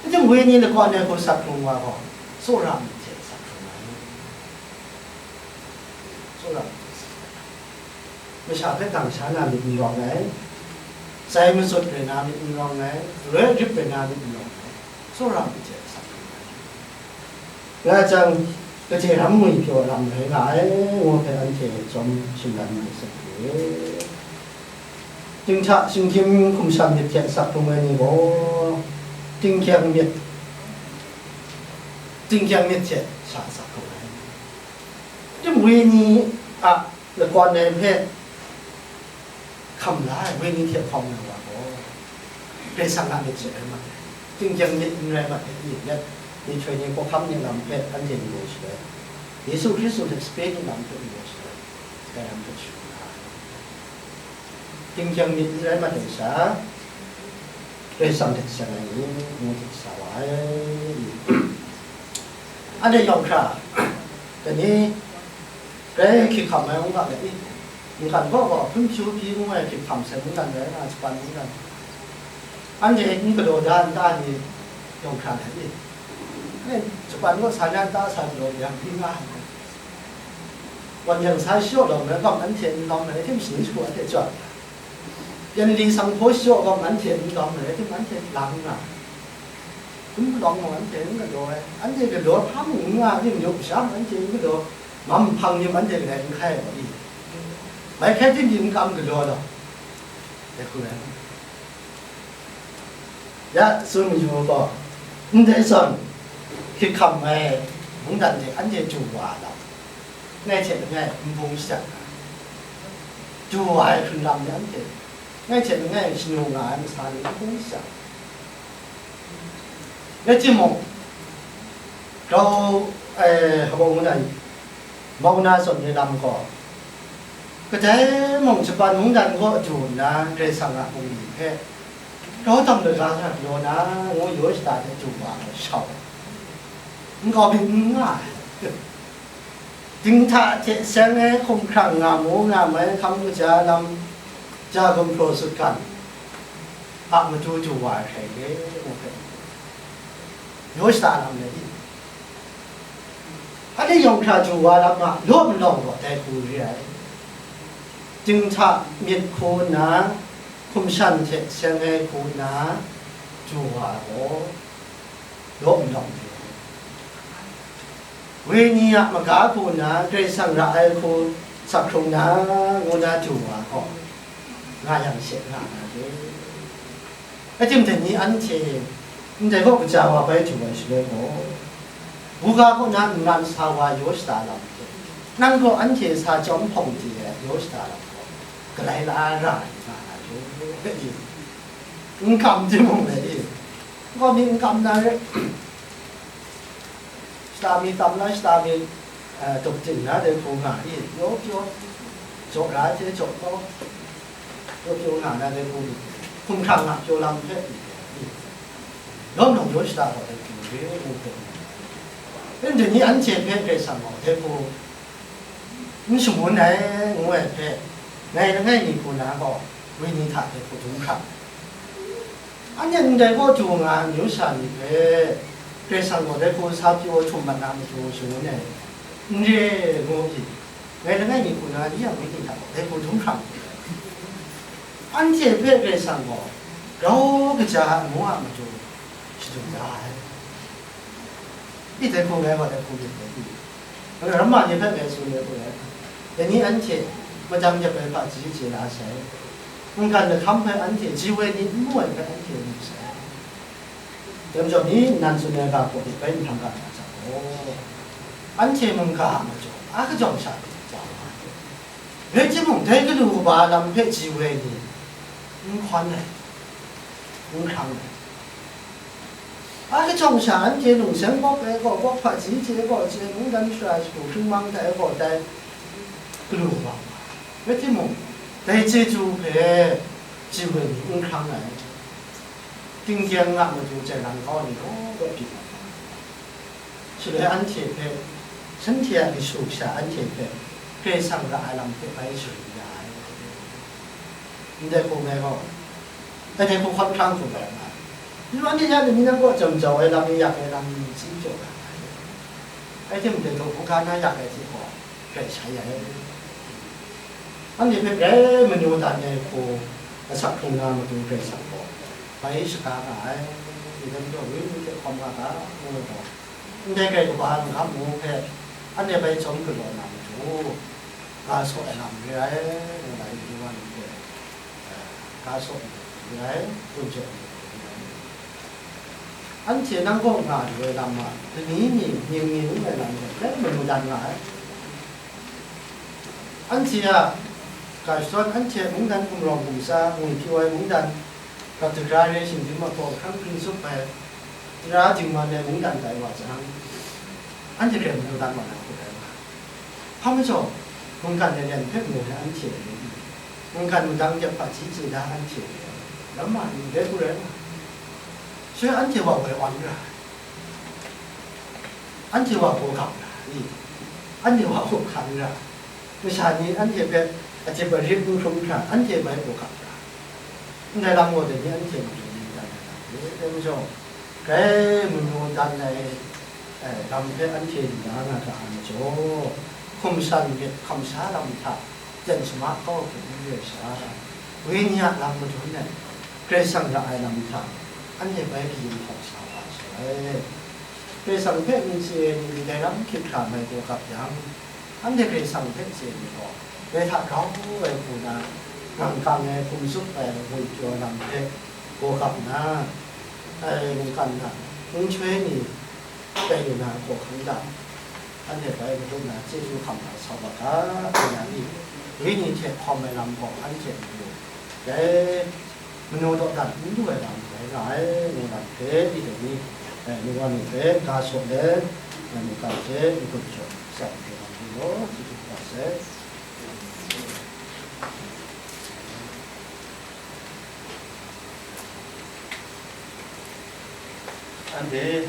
Rai timung, wenyi lakawn ai hku sak hkrung wa gaw, tsawra myit hte sak hkrung ai. Tsawra myit hte sak hkrung ai. Masha hpe dang sha na myit n rawng ai, sai matsut rai na myit n rawng ai, roi rip rai na myit n rawng ai, tsawra myit hte sak hkrung ai. Nga jang, kaje ram ngwipyaw lam rai nga ai, ngu hpe anhte chyawm shinggan ai sek hte, dinghta shinggyim hkum shan myit hte sak hkrung ai ni gaw, tingkyang myit, tingkyang myit hte sha sak hkrung ai. Wenyi a lakawn ai hpe hkam la ai, wenyi hte hkawm na wa gaw, Karai Kasang a myit she rai mat ai, tingkyang myit n rai mat ai, i let, myihtoi ni, hkawhkam ni lam hpe anhte n gaw shaloi, Yesu Hkristu hte sape ni lam hpe n gaw shaloi, dai lam hpe sharu na ai. Tingkyang myit n rai mat ai sha, Karai Kasang hte seng ai ni, ngu hte sa wa ai. Anhte yawng hkra, dai ni, grai hkyik hkam ai n ga let i, mungkan kaw gaw hpun hpyu pyi ngu ai hkyik hkam sai mungdan rai nga, Japan mungdan. Anhte n galaw da n ta ni yawng hkra let i? Anhte Japan kaw sa na n ta sa galaw yang hpyi nga ai. Wan yang sa shaw lawm ai, gam anhte n lawm ai, htim shani shagu anhte jaw. Yan li sanghpaw shaw gam anhte n lawm ai, htim anhte lang nga. Htim lawm gaw anhte n galaw ai, anhte galaw hpa mung n nga, htim yawk sha anhte n galaw, mam hpang ni anhte kadai n hkai ai gaw i? Bai hkai tim di n kam galaw law, dai hku rai. Ya tsun mayu gaw, ndai zawn, hkyik hkam ai mungdan hte anhte du wa ai lam, ngai hte langai n bung shajang ai, du wa ai hkrun lam ni anhte, ngai hte langai shanu nga ai masa ni n bung shajang ai. Rai timung, grau ai, hpa ngu na, mau na zawn ni lam gaw, kadai mung Japan mungdan kaw du nna Karai Kasang a bungli hpe grau tam lagaw sa galaw na, ngu yaw shada hte du wa ai shau ai, nkau myit n nga ai. Dinghta hte seng ai hkumhkrang nga mu nga mai hkam kaja lam, ja gumhpraw sutgan a matu du wa ai hkrai re, ngu hpe, yaw shada lam rai i? Anhte yawng hkra du wa lam a law malawng gaw dai hku re ai. Dinghta myit hku nna, hkum shan hte seng ai hku nna du wa ai gaw, law malawng re ai. Wenyi a maga hku nna, Karai Kasang ra ai hku sak hkrung na, ngu na du wa ai gaw, nga yang she nga na re. Rai timung, dai ni anhte ndai kaw kaja wa bai du ai shaloi gaw, buga kaw na nnan sa wa yaw shada lam hte, nang gaw anhte sa chyawm hpawng chye ai yaw shada lam gaw, galai la ra ai nga ai hte, n kam timung rai i, nkau myit n kam na re. Shata mi tam na, shata mi, eh, tup ting na dai hku nga i, pyaw pyaw, jaw ra hte jaw kau, pyaw pyaw nga na dai hku, hkumhkrang a pyaw lam hpe, i, law nang yaw shada gaw dai hku re, ngu hpe, ndai ni anhte hpe Karai Kasang gaw dai hku n shangun ai, ngu ai hpe, ngai langai mi hku na gaw, wenyi hta dai hku dum hkra. Anhte ndai kaw du nga ai amyu sha ni hpe, Karai Kasang gaw dai hku sa pyi wa htum mat na matu shangun ai, n re, ngu pyi, ngai langai mi hku na ni yang wenyi hta gaw dai hku dum hkra mu ai. Anhte hpe Karai Kasang gaw grau kaja ai amu a matu shadum da ai. I dai hku ngai gaw dai hku myit dai i? Ramma ni hpe ngai tsun ai hku rai, dai ni anhte madang dep ai hpaji chye la sai, mungkan lahkam hpe anhte ji woi ni n mu ai hpe anhte mu sai. Dai majaw ni nnan tsun ai ga hku bai nhprang ga na jang gaw, anhte mungga a majaw a kajawng sha hte ja wa ai. Rai timung, dai galu kaba lam hpe ji woi ni n hkawn ai, n hkrang ai. A kajawng sha anhte lungseng bawk ai gaw, bawk hpaji chye gaw chye, mungdan shara shagu hkringmang hta e gaw tai, galu kaba. Rai timung, dai chyeju hpe ji woi ni n hkrang ai, tinggyeng a matu chye lang kau ni gaw, gaw pyi ai. Shaloi anhte hpe, shanhte a kashu kasha anhte hpe, Karai Kasang ra ai lam hpe bai sharin ya ai. Ndai hku ngai gaw, ndai hku hkawt hkrang hku rai nga ai. N rawt ni ya ni, nang kaw jam jau ai lam, yak ai lam, si jaw na ai. Rai timung, dai hku hkungga na yak ai hte gaw, grai shai ai. Anhte hpe grai manu dan ai hku asak hkrung na matu Karai Kasang gaw bai shaga nga ai. Ndai majaw, wenyi hte hkawm nga ga, ngu ai gaw, ndai grai kaba n-, hkam mu hpe, anhte bai chyawm galaw na matu, ga saw ai lam re ai, ngu na, yu wa ni hpe, eh, ga saw ai re ai, kun jaw ai re ai. Anhte nang kaw nga lu ai lam a, lani ni, ning ni n rai lam hte, rai manu dan nga ai. Anhte a ga shadawn, anhte a mungdan gumrawng gumtsa, ngwi pyi ai mungdan, gap dagra re shingdim a hpaw hkran hkring tsup ai, tara dingman ai mungdan tai wa jang, anhte hkrai madu dat wa na hku rai nga ai. Hpa majaw, mungkan ai len hpe mu ai anhte, mungkan madang dep hpaji chye da anhte, lam ma ni dai hku rai nga ai. Shaloi anhte wa woi awn ra ai. Anhte wa gaw gap ra ai, anhte wa hkrup hkan ra ai, masha ni anhte hpe adip arit n hkrum hkra, anhte bai gaw gap ra ai. Ndai lam gaw dai ni anhte matu ning dan ai lam re ai majaw, grai manu dan ai, eh, lam hpe anhte yu na nga ga ai majaw, hkum san myit hkam sha lam hta, jan shama kau hku n re sha, wenyi a lam madun ai, Karai Kasang ra ai lam hta, anhte bai kayin hkawng sa wa sai. Karai Kasang hpe n chye ai ni ndai lam hkyit hkra mai gaw gap yang, anhte Karai Kasang hpe chye ai ni gaw, dai hta grau ai hku na, ngang kang ai, hkum tsup ai, ngwi pyaw lam hpe gaw gap nna, ai mungkan hta, nhtoi ni tai lu na hkawhkam hta, anhte bai madu na chyeju hkam hta sa wa ga, ngu na ni, wenyi hte hkawm ai lam gaw anhte matu dai manu dawdan n lu ai lam rai nga ai, ngu na hpe, i dai ni, eh, nu wa nu hpe ga saw let, eh, mungkan hte n-gun jaw, tsawm hte lam ni gaw chyeju hkam sai. Anhte